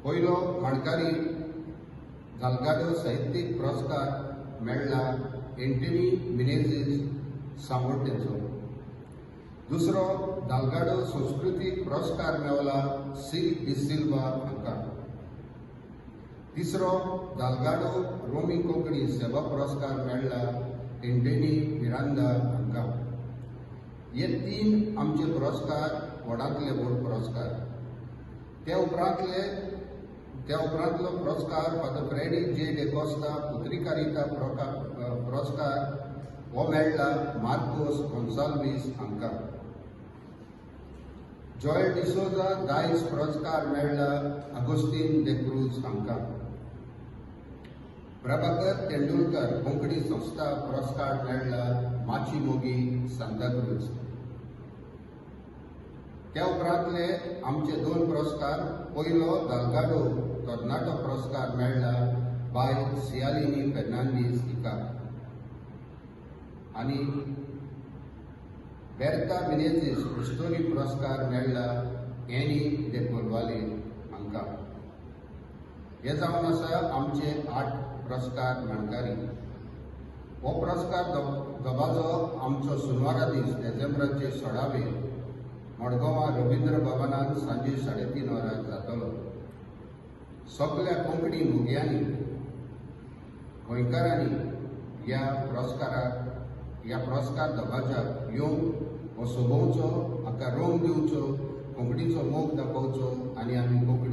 पयलो माणकारी दाल्गादो साहित्यीक पुरस्कार मेळ्ळा एंटनी मिनेझीस सांगोड्डेचो. दुसरो दाल्गादो संस्कृतीक पुरस्कार मेवला सी डिसिल्वा हांकां. तिसरो दाल्गादो रोमी कोंकणी सेवा पुरस्कार मेळ्ळा एंटनी मिरांदा हांकां. हे तीन आमचे पुरस्कार, व्हडांतले व्हड पुरस्कार. त्या उपरांतलो पुरस्कार फादर फ्रेडी जे डिकोस्ता पत्रिकारिता पुरस्कार हो मेळ्ळा मार्कोस गोन्साल्वीस हांकां. जॉयल डिसोजा दायज पुरस्कार मेळ्ळा आगोस्तीन दे क्रूज हांकां. प्रभाकर तेंडुलकर कोंकणी संस्था पुरस्कार मेळ्ळा माची मोगी, सांताक्रूज. त्या उपरांतले आमचे दोन पुरस्कार. पयलो दाल्गादो तरणाटो पुरस्कार मेळ्ळा बाय सियालिनी फेर्नांडीस हिका आनी बेर्ता मिनेझीस उस्तोरी पुरस्कार मेळ्ळा एनी दे कोलवाले हांकां. हे जावन आसा आमचे आठ पुरस्कार माणकारी. हो पुरस्कार दबाजो आमचो सुनवारा दीस डिसेंबराचे 16वेर मडगांवां रवींद्र भवनान सांजे 3:30 वरां जातलो. सगल्या कोंकणी मोग्यांनी, गोंयकारांनी ह्या पुरस्काराक, ह्या पुरस्कार दबाज्याक येवन हो सोबोवचो, हाका रंग दिवचो, कोंकणीचो मोग दाखोवचो आनी आमी कोंकणी